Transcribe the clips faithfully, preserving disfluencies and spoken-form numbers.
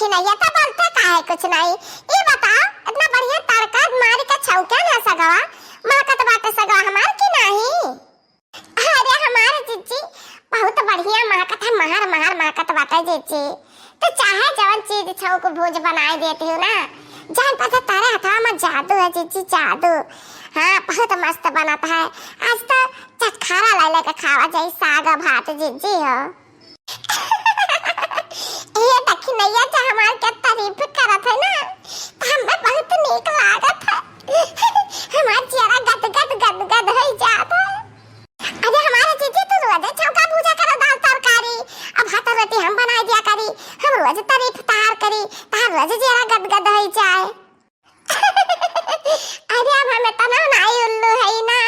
कि नहीं, ये तो बोलते काहे कुछ नहीं। ये बताओ, इतना बढ़िया तड़का मारी के छौंके ना सगवा, महकत बाटे सगवा हमार कि नहीं? अरे हमार जिज्जी, बहुत बढ़िया महकत है, महर महर महकत बाटे जिज्जी। तो चाहे जवन चीज छौंक भूज बनाए देती हूँ ना, जान पता तारे हथवा में जादू है जिज्जी, जादू। हाँ, बहुत मस्त बनत है। आज तो चटखारा ले लेके खावा जाई साग भात जिज्जी हो। ए दखिनैया जो हमार के तारीफ करत है ना, तो हमें बहुत नीक लागत है। हमार जियरा गद गद गद गद होई जात है। अरे हमारे जीजी, तू रोजे छौंका भूजा करो दाल तरकारी, अब भात रोटी हम बनाई दिया करी, हम रोज तारीफ तहार करी, तहार रोज जियरा गद गद होई जाए। अरे अब हम इतना नाई उल्लू है ना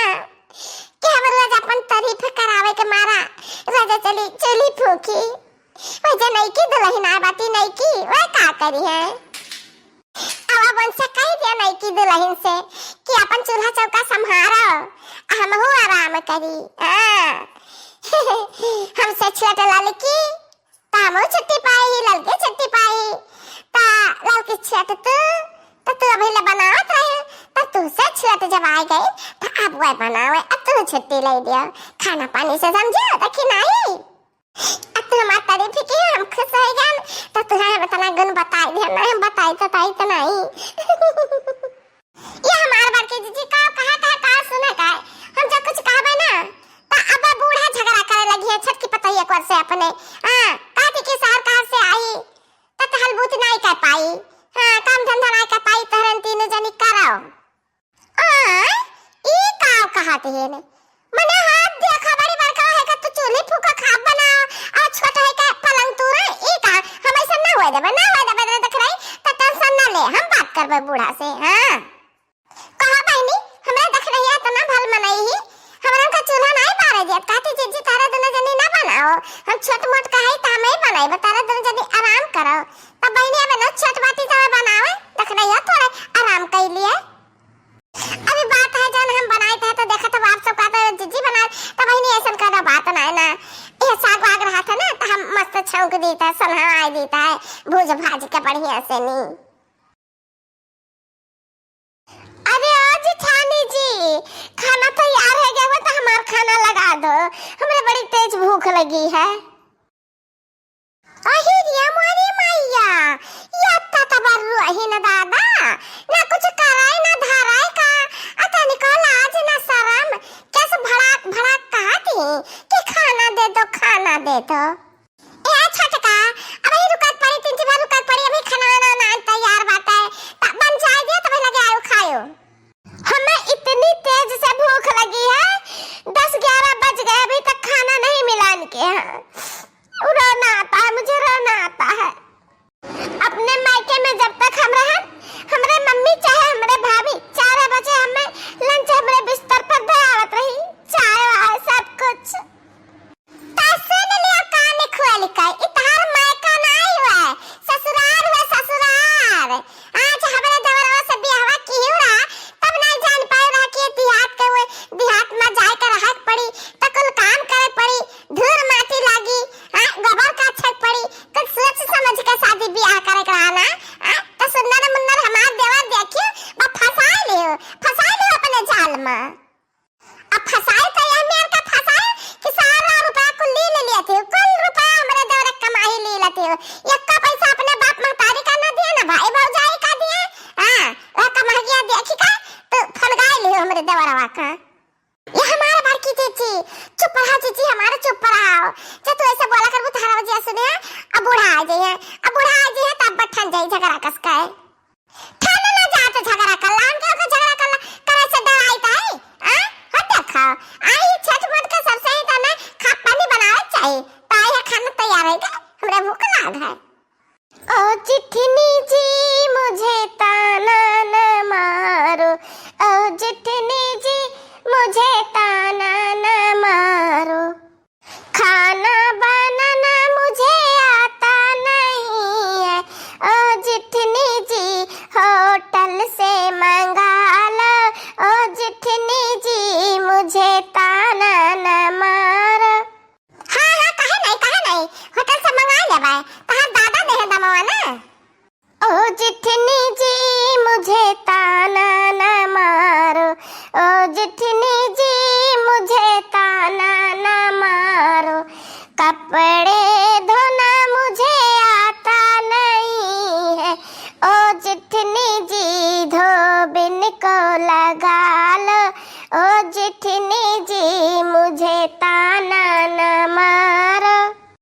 कि हम रोज अपन तारीफ करावे के मारा रोज चली चूल्ही फूकी। वह जो नईकी दुल्हन आए बाटी नईकी, वह का करी है? अब अपन से कह दिया नईकी दुल्हन से कि अपन चूल्हा चौका संभारो, हमहू आराम करी। हाँ। हमसे छुअट ललकी, त हमहू छुट्टी पाई, ललकी छुट्टी पाई। त ललकी छुअट तू, त तू अभी ले बनावत रहे, त तू से छुअट जब आ गई, त अब वह बनावे, अब तू छुट्टी ले दियो। खाना पानी से समझियो, देखी नहीं? अब तू हमार तारीफ की, हम खुश हो गए, त तुहार हम इतना गुण बताई दिया, नहीं हम बताई तो, बताई तो नहीं। ये हमार बड़की जीजी का कहा, कहा, कहा सुने का है? हम जब कुछ कहबे ना, त अब बूढ़ा झगड़ा करे लगी है, छोटकी पतोहिया कोर से अपने। हाँ, कहती कि शहर कहाँ से आई, त कहल बूत नहीं कर पाई। हाँ, काम धंधा नहीं कर पाई, तहरन तीनों जनी करो। आ, ई का कहत हेन? मने हाथ देखा बड़ी बड़का है का तू चूल्ही फूका खाब बनाओ, आ छोट है का पलंग तूरे, ई का? हम ऐसा ना होए देबे, ना होए देबे, ना देख रही, त tension ना ले, हम बात करबे बूढ़ा से, हाँ। कहा बहनी, हमरा देख रही है इतना भल मनई ही, हमरा का चूल्हा नहीं बारे दिया, कहती जीजी तारा दोनों जनी ना बनाओ, हम छोट मोट का है त हम ही बनाई, तारा दोनों जनी आराम करो। तब बहनी अब ना छोट बाटी तो बनावे, देख रही है थोड़ा आराम कर लिए। अभी बात है जौन हम बनाए थे तो देखा तो आप सब कहते हैं जीजी बनाए, तो बहनी ऐसा का बात ना है ना। यह साग वाग रहा था ना तो हम मस्त छौंक दी था, सन्हा आए दी था, भूज भाज के बढ़िया से नी। अरे ओ जेठानी जी, खाना तैयार हो गया हुआ तो हमार खाना लगा दो, हमरे बड़ी तेज भूख लगी है। अहे रे मोरे मैया, ई अत्ता त बर्रू अही न दादा, ना कुछ कराई ना धराई का, आ तनिको लाज ना शरम, कैसे भड़ाक भड़ाक कहत ही कि खाना दे दो, खाना दे दो। ए छोटका, अबही रुकत पड़ी, तीन ठे भर रुकत पड़ी, अभी खाना वाना ना तैयार बाटे, त बन जाए दियो, तबे लगे आयो खायो। हमें इतनी तेज से भूख लगी है, दस ग्यारह बज गए, अभी तक खाना नहीं मिला इनके यहाँ। रोना आता है, मुझे रोना आता है। अपने मायके में जब तक हम रहन, हमरे मम्मी चाहे हमरे भाभी चार बजे हमें lunch हमरे बिस्तर पर दे आवत रही, चाय वाय सब कुछ। त सुन लियो कान खोल के, ई तहार मायका नाई हुआ, ससुरार हुआ, ससुरार। आज हमरे देवरवा से बियाहवा किहू रहा, तब नाई जान पाए रहा कि देहात के हुए, देहात में जाए के रहे के पड़ी, त कुल काम करे के पड़ी, धूर माटी लागी, हाँ, गोबर काछे के पड़ी, कुछ सोच समझ के शादी बियाह करे के रहा ना, हाँ, त सुन्नर मुन्नर हमार देवर देखियो, बा फंसाए लियो, फंसाए लियो अपने जाल में। अब फंसाए तो यह मेर का फंसाए कि सारा रुपया कुल ले, ले लेते हो, कुल रुपया हमरे देवर कमाई ले लेते हो, यक्का पैसा अपने बाप महतारी का ना दिए, ना भाई भौजाई का दिए। हाँ, वह कमहगिया देखी का तो फनगाए लियो हमरे देवरवा का। ये हमारे बड़की जीजी, चुप रहा जीजी, हमारे चुप रहा। जब तू ऐसे बोला करबू तो हर बजे सुने, अब बूढ़ा आ जाइए, अब बूढ़ा आ जाइए तब बठन जाई झगड़ा कस का है। ठाने ना जात झगड़ा कर ला, हम केहू के झगड़ा कर ला, करे से डराई त है? आ? हो देखो, आई छठ मठ के सबसे ही तने खा पानी बनावे चाही, त आई है खाना तैयार है के, हमरा भूख लाग है। ओ जिठनी जी, मुझे ताना न मारो, ओ जिठनी जी, मुझे ताना न मारो। खाना बनाना मुझे आता नहीं है, ओ जिठनी जी, होटल से मंगा लो, ओ जिठनी जी, मुझे ताना न मारो। हाँ, हाँ, काहे नहीं, काहे नहीं, होटल से मंगा लेबै, तहार दादा देहे दमवा ना। जिठनी जी मुझे ताना न मारो, ओ जिठनी जी मुझे ताना न मारो, कपड़े धोना मुझे आता नहीं है, ओ जिठनी जी धोबिन को लगा लो, ओ जिठनी जी मुझे ताना न मारो।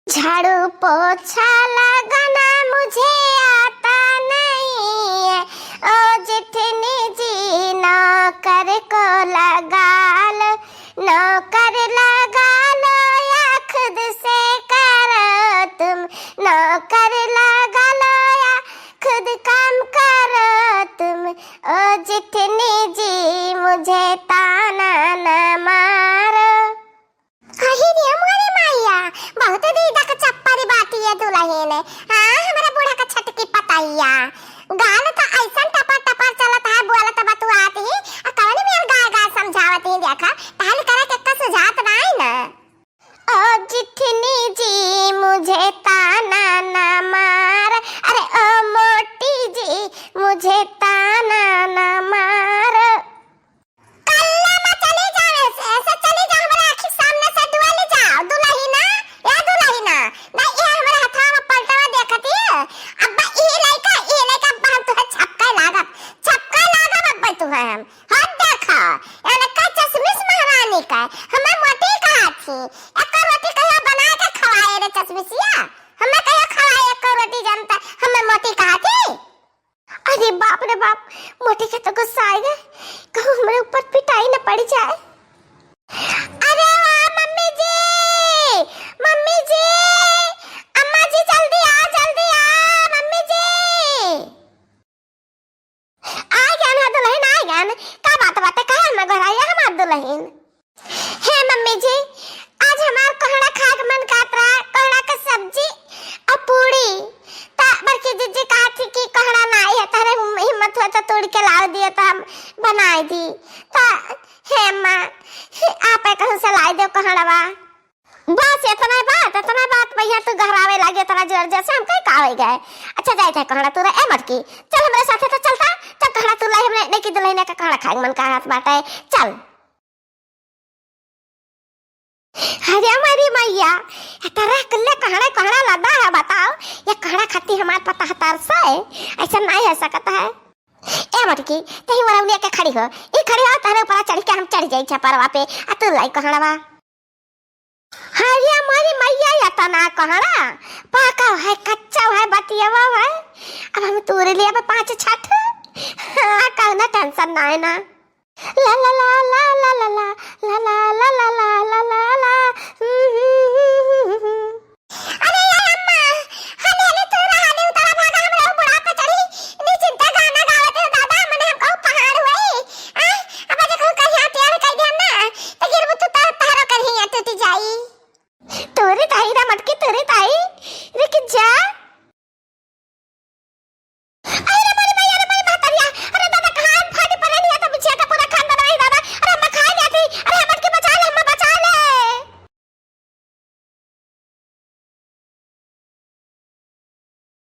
झाड़ू पोछा लगाना मुझे आता नहीं है, ओ जिठनी जी नौकर को लगा लो, नौकर लगा लो या खुद से करो तुम, नौकर लगा लो या खुद काम करो तुम, ओ जिठनी जी मुझे ताना न मारो। अही रे मोरे माइया, बहुत दीदा के चप्परी बाटी ये दुलहिन। हाँ, हमरा बूढ़ा के छटकी पतैया। गाल तो ऐसन टपर टपर चलत है, बोलत बतुआत ही, आ कवनी मेर गाय गाय समझावत ही, देखा, टहल करे के का सुझात नाई न। ओ जिठनी जी मुझे ताना न मार, अरे ओ मोटी जी मुझे ताना न मार। कल्ला में चली जावे से, ऐसे चली जा, हमरा आँखी सामने से दुआली जाओ, दुलहिना, या दुलहिना। नहीं, ये हमरा हथवा में पलटवा देखती है। अब ई लइका, ई लइका, अब हम तुहे छपके लागब, छपके लागब अब तुहे हम। हद देखा, ये लइका चश्मिश महारानी का, हमें मोटी कहा थी, एक रोटी कहिया बना के खवाए रे चश्मिशिया, हमें कहिया खवाए एक रोटी जनता, हमें मोटी कहा थी। अरे बाप रे बाप, मोटी के तो गुस्सा आ गए, कहूँ हमरे ऊपर पिटाई न पड़ जाए। अरे वाह मम्मी जी, मम्मी जी, अम्मा जी जल्दी आ, जल्दी आ मम्मी जी। आ गया ना दुलहिन, आ गया ना। का बात बाटे, काहे हमार घर आई है हमार दुलहिन? हे मम्मी जी, आज हमार कोहड़ा खाए के मन करत रहा, कोहड़ा के सब्जी और पूड़ी। ता बड़की जिज्जी कहा थी कि कोहड़ा ना आई है, तारे हिम्मत हुआ तो तोड़ के लाओ दिए तो हम बनाए दी। ता हे अम्मा, आप कहूँ से लाई दो कोहड़वा। बस इतना बात, इतना बात भैया तू गहरावे लागे इतना जोर जोर से, हम कहीं का हो गए। अच्छा जाए थे कोहड़ा तू रहे, ए मटकी, चल हमरे साथे तो चलता, चल कोहड़ा तू लाई, हमरे नहीं की दुलहिना का कोहड़ा खाए के मन करत बाटे, चल। अरे हमारी मैया, ये तरह कुल्ले कहड़े कहड़ा लदा है, बताओ, ये कहड़ा खाती हमार पता है तरस है, ऐसा नहीं हो सकता है। ए मटकी, तही वरौनिया के खड़ी हो, ई खड़ी हो, तहरे ऊपर चढ़ के हम चढ़ जाई छपरवा पे, आ तू लाई कहड़वा। अरे हमारी मैया, ये तना कहड़ा, पाका है, कच्चा है, बतियावा है, अब हम तोड़ लिया बा पाँच छठ, हाँ, कहना टेंशन ना है ना। ला ला ला ला ला ला ला ला ला ला ला ला ला ला ला। हम्म, हम्म।